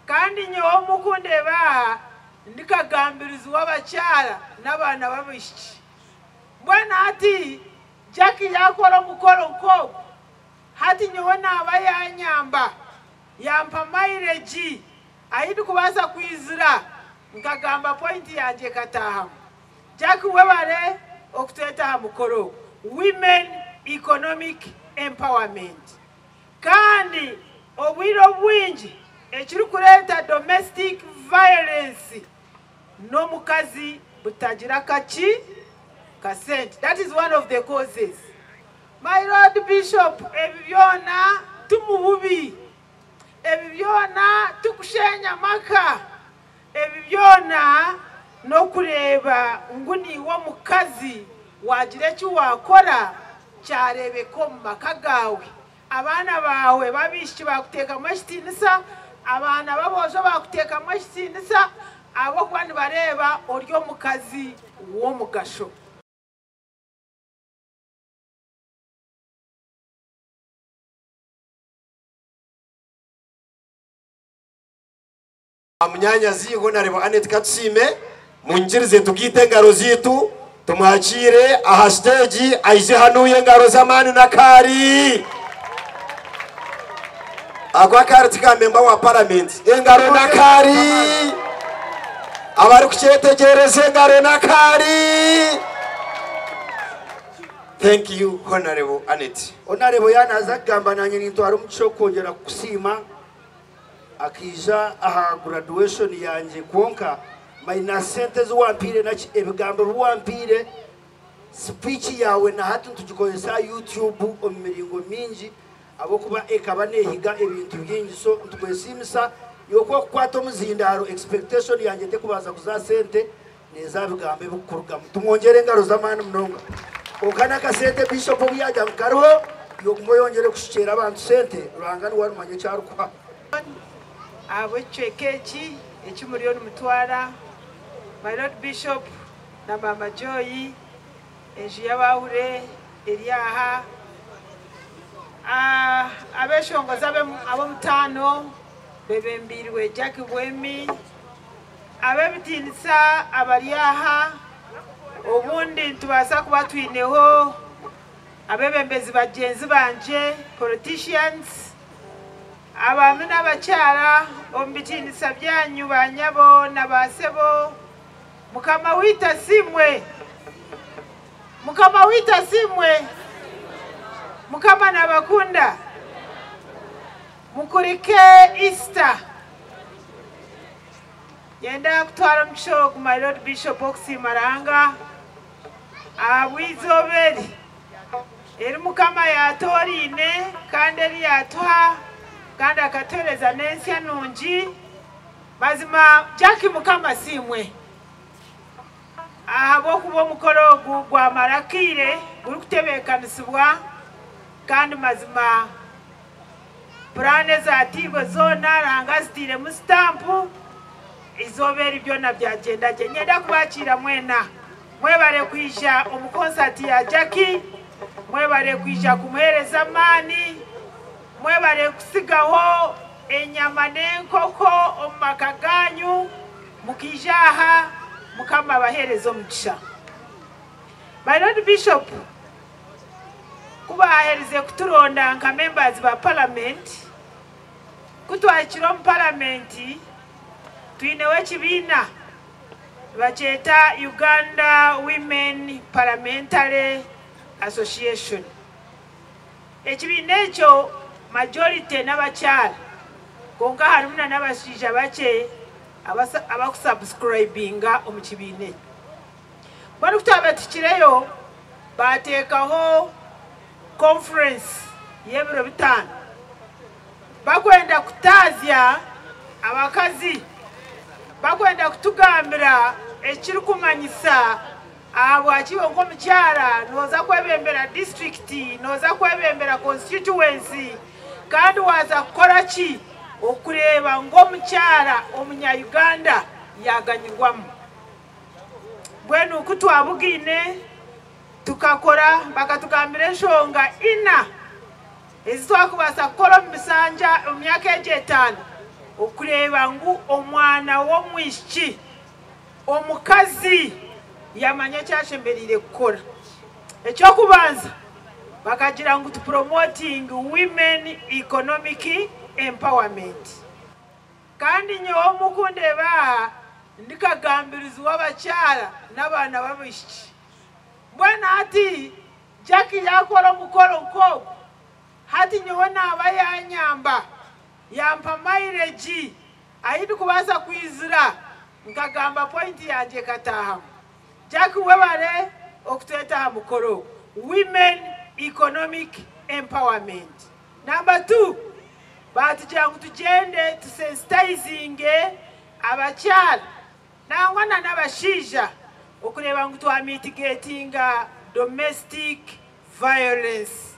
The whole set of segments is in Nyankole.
Kandi nyowe omu kundeeba aha ndi kagambirizi w'abakyara n'abaana b'abaishiki. Mbwenu hati Jackie yaakora omukoro nk'ogu, hati nyowe naaba yaanyamba, yampa mileage ahi ndikubaasa kwizira nkagamba point yangye ekataahamu. Jackie webare okutweta aha mukoro ogu, Women Economic Empowerment. Kandi obwire obwingi ekirikureeta domestic violence n'omukazi butagira kaki? Kasente. That is one of the causes. My Lord Bishop ebi byona ti mu bubi, ebi byona ti kusheenya amaka, ebi byona n'okureeba ngu niiwe omukazi waagira eki waakora kyareebeka omu maka gaawe. Abaana baawe b'abaishiki baakuteekamu ekitiinisa, abaana b'aboojo baakuteekamu ekitiinisa ahabw'okuba nibareeba ori omukazi w'omugasho. Munyaanyazi Honarebo Annet Katusiime, munyikirize tugaite engaro zaitu tumwakiire aha siteegi aije hanuya engaro z'amaani n'akaari. Ako akaari ti ka memba wa paramenti. Engaro n'akaari! Abarikukyetegyereza engaro n'akaari! Thank you Honarebo Annet. Honarebo yaanaza kugamba naanye nintwara omugisha okwongyera kukusiima. Akaija aha graduation yangye kwonka minus sente ezi wampiire naki ebigambo bi wampiire, speech yaawe na hati nitugikozesa aha YouTube omu miringo mingi ahabw'okuba ekaba neehiga ebintu bingi so nitukwesiimisa iwe ku orikukwata omuzindaaro expectation yangye terikubaasa kuza aha sente neeza aha bigambo ebirikukurugamu. Tumwongyere engaro z'amaani munonga. Kwonka n'akasente Bishop obu yaagira ngu kariho, iwe ogume oyongyere kushukyeera abantu sente, Ruhanga niwe arimanya eki arikuha. Ahabw'ekicweka eki eki muriyo nimutwara, My Lord Bishop na Maama Joy, enju y'abaahure eri aha. Abeshongozi ab'omutaano bebembeirwe Jackie Bwemi. Ab'ebitiinisa abari aha, obundi nitubaasa kuba twineho abeebembezi bagyenzi bangye, politicians, abaami n'abakyara omu bitiinisa byanyu ba nyabo na ba sebo, Mukama waitu asiimwe! Mukama waitu asiimwe! Mukama naabakunda! Mukurike Easter! Nyenda kutwara omugisha ogu my Lord Bishop okusiima Ruhanga ahabw'eizooba eri, eri Mukama yaatooraine kandi eri yaatuha kandi akatuheereza n'ensya nungi. Mazima Jackie Mukama asiimwe ahabw'okuba omukoro ogu gwamara akaire gurikutebeekanisibwa kandi mazima Puraani ezaatairwe zoona Ruhanga azitairemu sitampu, eizooba eri byona byagyenda gye. Niinyenda kubaakiira mwena. Mwebare kwija omu konsati ya Jackie, mwebare kwija kumuheereza amaani, mwebare kutsigaho enyama n'enkoko omu maka gaanyu mukaija aha. Mukama abaheereze omugisha. My Lord Bishop. Ku baaherize kuturonda nka members ba parliament, ku twahikire omu parliament twineho ekibiina nibakyeta Uganda Women Parliamentary Association. Ekibiina ekyo majority n'abakyara kwonka harimu na n'abashaija bakye abakusubscribinga omu kibiina ekyo. Mbwenu ku twabaire tuhikireyo, baateekaho conference y'ebiro bitaano bakwenda kutaazya abakazi, bakwenda kutugambira ekirikumanyisa ahabwaki iwe nk'omukyara nooza kwebembera disiturikiti, nooza kwebembera constituency kandi waaza kukora ki okureeba ngu omukyara omunya Uganda yaaganyirwamu. Mbwenu ku twabugaine tukakora, bakatugambira enshonga ina ezi twakubaasa kukora omu bisanja omu myaka egi etaano. Okureeba ngu omwana w'omwishiki, omukazi, yamanya eki ashemereire kukora. Eky'okubanza bakagira ngu tu promoting women economic empowerment. Kandi nyowe omu kundeeba aha ndi kagambirizi w'abakyara n'abaana b'abaishiki. Mbwenu hati Jackie yaakora omukoro nk'ogu, hati nyowe naaba yanyamba, yampa mileage ahu ndikubaasa kwizira nkagamba point yangye ekataahamu. Jackie webare okutweta aha mukoro ogu. Women Economic Empowerment. Number 2, baatugira ngu tugyende tusensitizinge abakyara nangwa na n'abashaija okureeba ngu twamitigatinga domestic violence.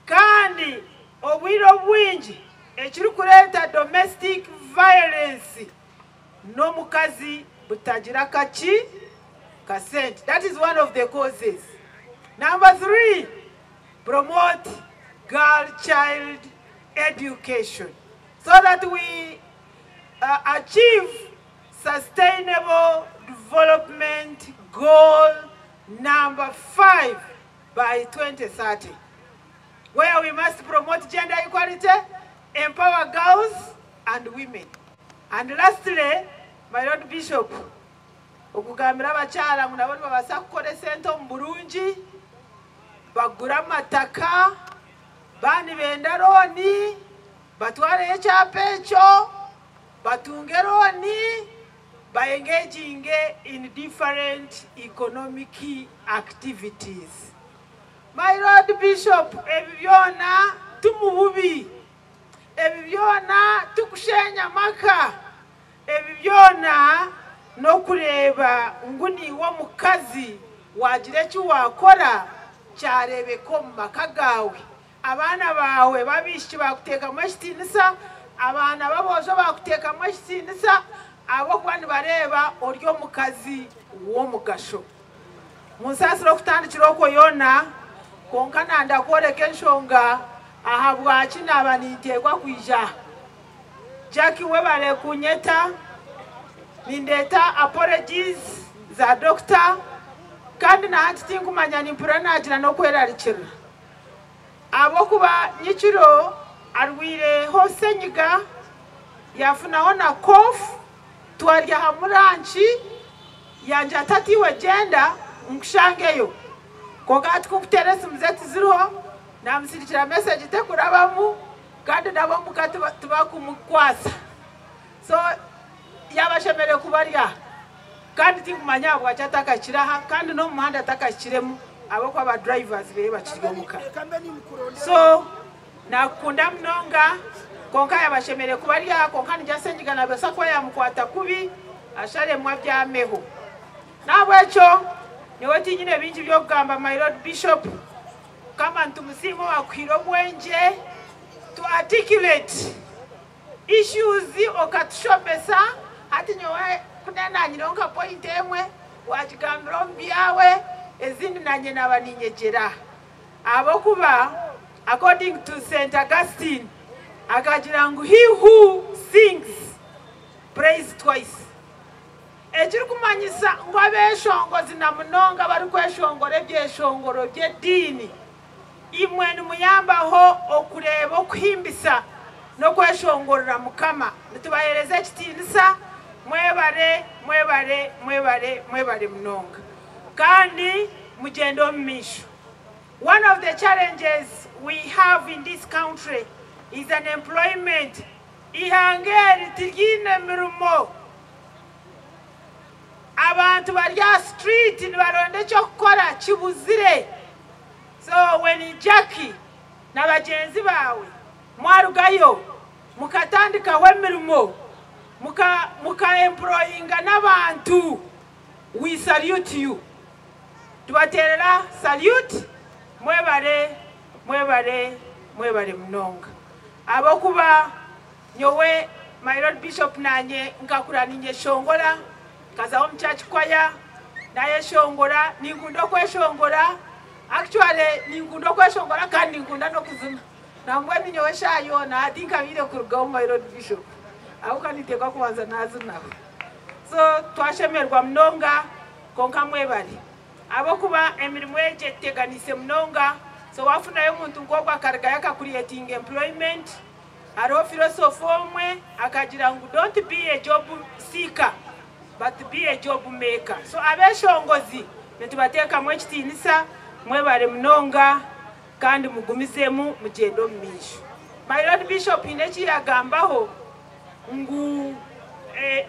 Kandi obwire obwingi ekirikureeta domestic violence n'omukazi butagira kaki kasente. That is one of the causes. Number 3, promote girl child education so that we achieve sustainable development goal number 5 by 2030, where we must promote gender equality, empower girls and women. And lastly, my Lord Bishop, okugambira abakyara ngu nabo nibabaasa kukora esente omu burungi, bagura amataka, bani benda looni, batwareyo ekyapa ekyo, batunge looni, by engaging in different economic activities. My Lord Bishop, ebi byona tumububi, ebi byona tukushenya maka, ebi byona n'okureeba ngu niiwe omukazi wagira eki wakora kyareebeka omu maka gaawe. Abaana baawe b'abaishiki bakuteekamu ekitiinisa, abaana b'aboojo bakuteekamu ekitiinisa, ahabw'okuba nibareeba ori omukazi w'omugasho. Munsaasire okutandikira okwo yoona, kwonka nanda kworeka enshonga ahabwaki naaba ninteekwa kwija. Jackie webare kunyeta, nindeeta apologies za doctor, kandi na hati tinkumanya nimpurira naagira n'okwerarikirira. Ahabw'okuba nyekiro arwireho senyiga, yafunaho na cough, twarya hamwe lunch, yangira ati ati iwe gyenda nkushangeyo. Kwonka hati kunkuteera esimu ze tiziriho, namusindikira message tekurabamu, kandi nabo omuka tibakumukwasa. So yabashemereire kubarya kandi tinkumanya ahabwaki atakahikire aha, kandi n'omu muhanda atakahikiremu ahabw'okuba aba drivers beye bakiri omuka. So nakukunda munonga, kwonka yabashemereire kubarya aha, kwonka ningira senyiga nabaasa kuba yamukwata kubi asharemu abyameho. Nahabwekyo nyowe tinyine bingi by'okugamba my Lord Bishop, Mukama nitumusiima owakuhaire obwengye to articulate issues okatushomesa. Hati nyowe kunenanyireho nka point emwe wagigambira omu byawe, ezindi nanye naba ninyegyera. Ahabw'okuba according to St. Augustine akagira ngu he who sings prays twice. Ekirikumanyisa ngu abeshongozi na munonga abarikweshongora ebyeshongoro by'ediini, imwe nimuyambaho okureeba okuhimbisa n'okweshongorera Mukama. Nitubaheereza ekitiinisa, mwebare, mwebare, mwebare, mwebare munonga. Kandi mugyende omu maisho. One of the challenges we have in this country is unemployment. Ihanga eri tiryine mirimo. Abantu bari aha street nibaronda eky'okukora kibuzire. So when Jackie na bagyenzi baawe mwarugayo mukatandikaho emirimo, muka employinga n'abantu, we salute you. Tubateerera salute, mwebare, mwebare, mwebare munonga. Ahabw'okuba nyowe my Lord Bishop nanye nkakura ninyeshongora, nkazaho omu church choir, nayeshongora, ninkunda okweshongora, actually ninkunda okweshongora kandi ninkunda n'okuzina. Nambwenu nyowe eshaaha yoona hati nkabaire kurugaho my Lord Bishop. Ahabw'okuba ninteekwa kubanza naazinaho. So twashemererwa munonga kwonka mwebare. Ahabw'okuba emirimo egi etuteganiise munonga, so waafunayo omuntu nk'ogwo akarugayo akacreatinga employment, hariho philosopher omwe akagira ngu don't be a job seeker but be a job maker. So abeshongozi nitubateekamu ekitiinisa, mwebare munonga kandi mugumizemu mugyende omu maisho. My Lord Bishop haine eki yaagambaho ngu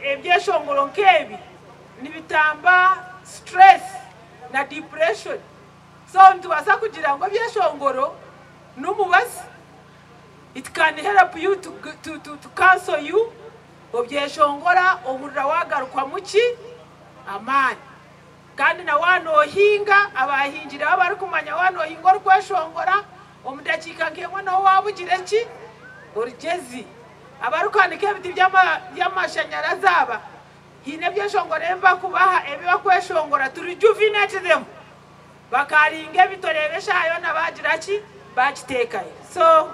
ebyeshongoro nk'ebi nibitamba stress na depression. So nitubaasa kugira ngu ebyeshongoro n'omubazi. It can help you to, to, to, to counsel you obyeshongora ohurira wagarukwamu ki amaani. Kandi na waaba noohinga abahingireho abarikumanya waaba noohinga orikweshongora omu dakiika nk'emwe nawe waabugire ki orugyezi. Abarikuhanika ebiti by'amashanyarazi aba haine ebyeshongoro ebi bakubaha ebi bakweshongora to rejuvenate them bakaringa ebiti oreeba eshaaha yoona bagira ki bakiteekayo. So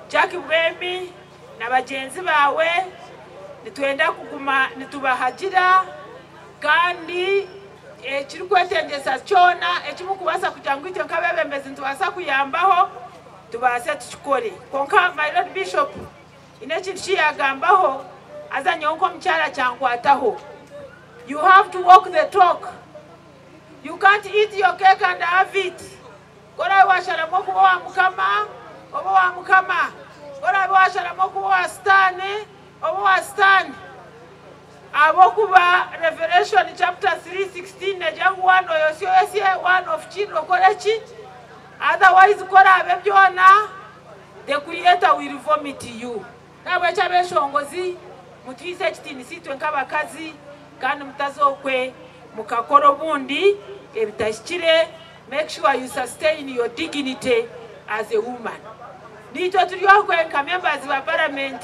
Jack Bwemi na bagyenzi baawe nitwenda kuguma nitubahagira kandi ekirikwetengyesa kyona ekimukubaasa kugira ngu itwe nk'abeebembezi nitubaasa kuyambaho tubaase tukikore. Kwonka my Lord Bishop haine ekintu ki yaagambaho haza nyowe nk'omukyara kyankwataho. You have to walk the talk. You can't eat your cake and have it. Ku oraabe waasharamu okuba owa Mukama, oba owa Mukama. Ku oraabe waasharamu okuba owa Sitaane, oba owa Sitaane. Ahabw'okuba Revelation chapter 3:16 neegira ngu waanoyosya oyosye, waanofukiirira okore ki? Otherwise ku oraabe byona, the creator will vomit you. Nahabwekyo abeshongozi mutwise ekitiinisa itwe nk'abakazi kandi mutazookwe mukakora obundi ebitahikire. Make sure you sustain your dignity as a woman. Niitwe turi okwe nka members ba parliament,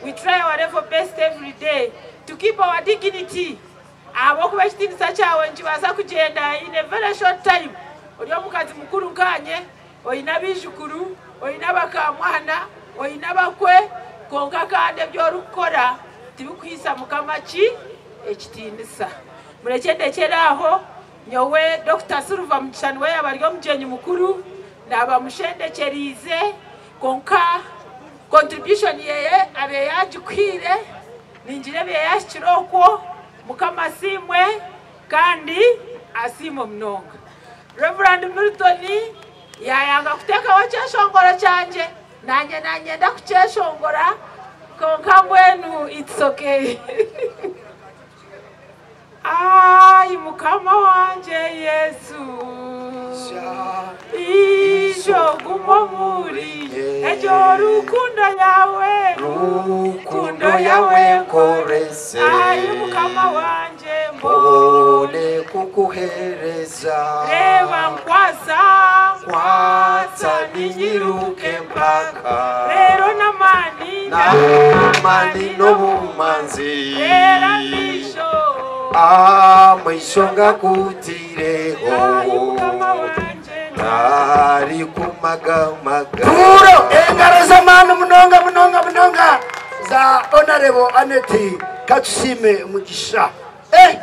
we try our level best every day to keep our dignity. Ahabw'okuba ekitiinisa kyawe nikibaasa kugyenda in a very short time. Ori omukazi mukuru nkanye, oine abaijukuru, oine abakamwana, oine abakwe, kwonka kandi ebi orikukora tibikuhaisa Mukama ki ekitiinisa. Murekye ndekyere aho, nyowe Dr. Silver Mugisha niwe yaaba ari omugyenyi mukuru, naaba mushendekyeriize, kwonka contribution yeye abe yaagikuhiire, ningira ebe yahikire okwo, Mukama asiimwe kandi asiimwe munonga. Reverend Milton yayanga kuteekaho ekyeshongoro kyangye, nanye nanyenda kukyeshongora, kwonka mbwenu it's okay. Ai Mukama wangye Yesu, ijo guma omuri egyo rukundo yawe, Rukundo yawe nkorese. Ai Mukama wangye mbone kukuhereza. Reba nkwasa, kwatsa ninyiruke mpaka rero n'amani, n'amani n'obumanzi, rera misho, amwisho ngakutireho, Ai Mukama wangye, ntari kumagamaga. Puro engaro z'amaani munonga munonga munonga za Honorable Aneti Katusime Mugisha. Eh!